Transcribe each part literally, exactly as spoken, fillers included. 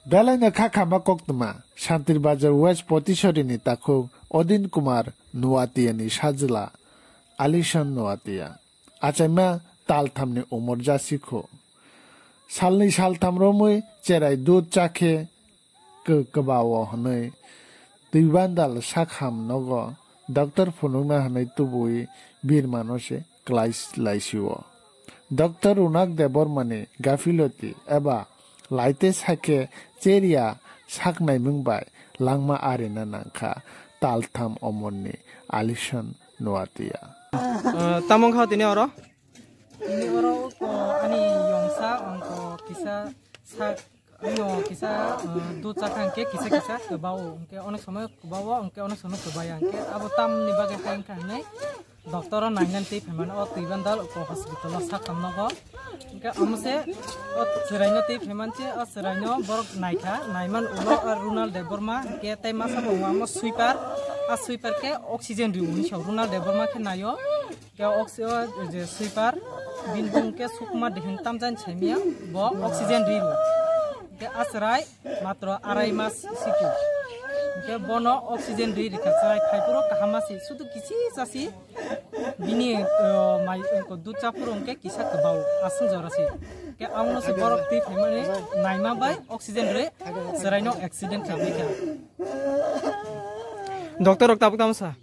Belai no kha khama koktwma, Santir Bazar West Potisori ni takhuk Odin Kumar Nuatia ni sajla Alison Nuatia. Achaima taltham ni umor jasikho. Salni saltham romwi cherai dud chakhe kw-, kwbao hwnwi twi bandal sakham nogo doctor phunukna hwnwi tubui birmano se klai laisio. Doctor Runak Debbarmani gafiloti eba laite sakhe cheria saknaimung bai langma arina nangkha taltham omorni Alison Nuatia. Ah, tamo wngkha tini oro? Tini oro ko ani yongsa angko kisa sak Ano kisa, eh, dud chakha hwnkhe kisa kisa kwbao, hwnkhe onek somoi kwbao, hwnkhe onek somoi kwbaya, hwnkhe abo tamni bagwi hai wngkha hinwi doctor o nainani twi phaimani o twi bandal ko hospital o sakam nogo. Hwnkhe omo se o chwraino twi phaimanse o chwraino borok naikha, naiman ulo o Runal Debbarma, hwnkhe tei masa bo wngma omo sweeper, a sweeper khe oxygen rio hinwi sao Runal Debbarma khe naio. Khe oxy-, o je sweeper, bini bung khe sukma de hin tamjani saimia, bo oxygen ri rw. Khe a chwrai matro arai mas siki. Khe bono oxygen ri rikha, chwrai phai phuru kaham ma si, sudu kisi chasi bini, o, mai, o, dud cha phuru hwnkhe kisa kwbao, aswk jora si. Khe abono se borok twi phaimani naima bai oxygen ri chwraino accident khlai kha. Doctor rok tabuk tamo sa?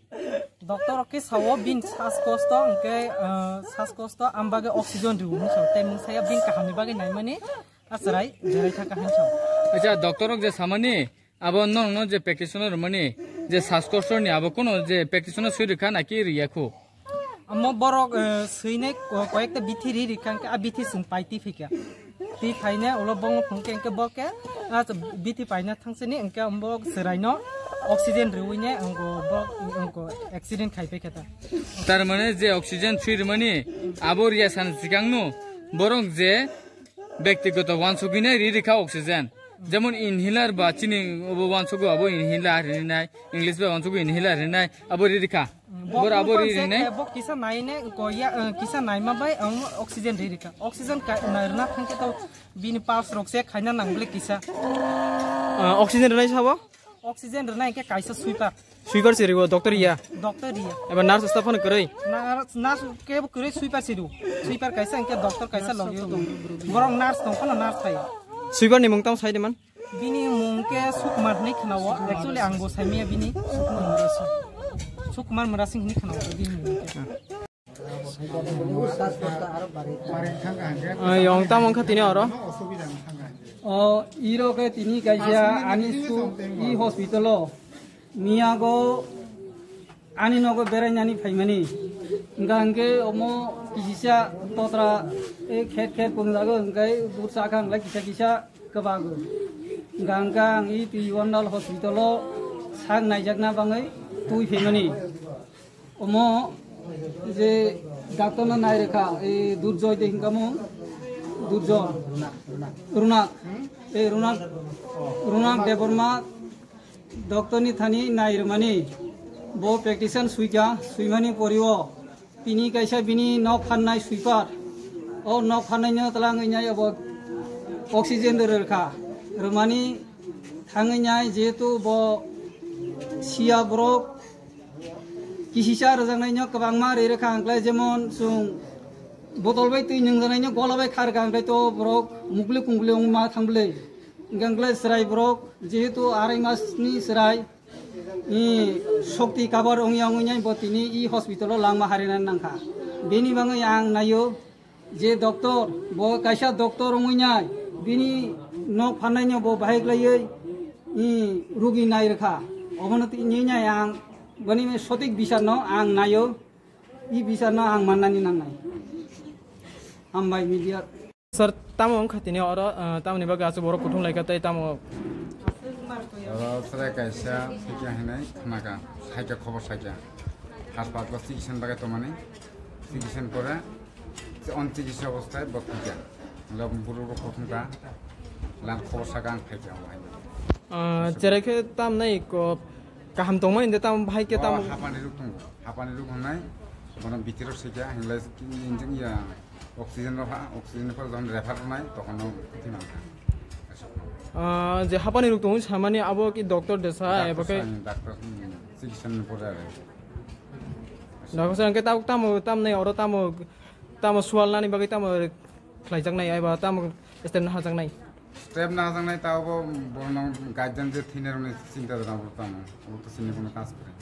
Doctor rok khe sao bini sas kosto hwnkhe, ah, sas kosto, ambagwi oxygen rw hinwi sao. Tei mungsaya bini kahamni bagwi naimani a chwrai jerai thaka hinwi sao. Acha, doctor rok je samani, abo norokno je practitioner rwmani, je sas kosto ni abo kono je practitioner swi rwkha naki rwya khu? Omo borok, eh, swinai ko-, koyekta bithi ri rikha hwnkhe a bithi chwng pai twi phikha. Twi phaine ulo bongo phunukhe hwnkhe bo khe, ah, bithi paina thangsani hwnkhe bo chwraino oxygen riwine wngko bo, wngko accident khai paikha ta. Tar mane je oxygen swi rwmani abo riya san sikangno borok je bektigoto wansugwinai ri rikha oxygen. Jemon inhaler ba chini obo wansugo abo inhaler rinai, English ba wansugo inhaler rinai, abo ri rikha. Bor abo ri rinai. Bo kisa naine ko ya, eh, kisa naima bai ang oxygen ri rikha. Oxygen ka na rwna thangkhe to bini pulse rok se khaina nang bole kisa. Ah, oxygen rwnai sabo? Oxygen rwnai hwnkhe kaisa sweeper. Sweeper se riwo, doctor ya? Doctor ya. Eba nurse staff phano kwrwi? Nurse, nurse kebo kwrwi, sweeper se riwo. Sweeper kaisa hwnkhe doctor kaisa logio tongo. Borok nurse tong phano nurse phaio. Sweeper ni mung tamo sai de man? Bini mung khe Sukmar hinwi khwnao. Actually ang bo saimaya bini. Sukmar Murasing hinwi khwnao bini mung khe. Ah, yong tamo wngkha tini oro? O, iro khe tini kaisa ani su i hospital o miyago ani nogo berainani phaimani. Hwnkha hwnkhe omo kisisa totra e khet khet kung jago hwnkhe bur sakha hwnkhe kisa kisa kwbago. Hwnkha hwnkhe ang i twi Wandal hospital o sak naijakna bangwi twi phaimani. Omo je doctor no nai rwkha, e Durjoy de hinka mung, Durjoy. Runak, e Runak, Runak Debbarma doctor ni thani nai rwmani. Bo practitioner suikha, suimani pori o tini kaisa bini nok phannai sweeper. O nok phannai no twlang wngnai abo oxygen rwkha. Rwmani thangwi nai jehetu bo siya borok kisisa rwjaknaino kwbangma ri rwkha hwnkhe jemon chwng botol bai twi nwngjanaino gola bai kha rwkha hwnkhe to borok mukli kungli wngma thang bwlwi. Hwnkhe hwnkhe chwrai borok jehetu arai masni chwrai, i, shokti cover wngya wngwi nai bo tini i hospital o langma harinani nangkha. Bini bagwi ang naio. Je doctor, bo kaisa doctor wngwi nai, bini nok phannaino bo bahai klaiwi, i, rugi nai rwkha. Obono tini nai ang, bini sotik bisarno ang naio, i bisarno ang mannani nangnai. Hambai media. Sir, tamo wngkha tini oro, ah, tamoni bagwi aswk borok kuthum laikha tei tamo? Oro chwrai kaisa thwikya hinwi khnakha, saikha khobor saikha. Haspatalo chikitsa bagwi tongmani, chikitsa pore, on chikitsa obosthai bo thwikha. Lo buru rok kothum ka, lam khobor saka ang phaikha o hai. Ah, cherai khe tam nai ko kaham tongmani de tam bahai khe tam. Hapani ruk tongo, hapani ruk wngnai, bono bitiro sika, hinglai injin ya oxygen rok ha, oxygen rok jokhon refer rwnai, tokhon no thwi mankha. Ah, je hapani rok tongo samani abo ki doctor desa, abo khe Doctor, doctor, hmm, chikitsa ni pore aro. Doctor sa hwnkhe tabuk tamo, tamni oro tamo, tamo swalnani bagwi tamo khlaijaknai, aiba tamo step na hajaknai. Step na hajaknai, ta obo borokno guardian je thwinai rokni chinta jora obo tamo, obo to chini kono kaj kwrwi.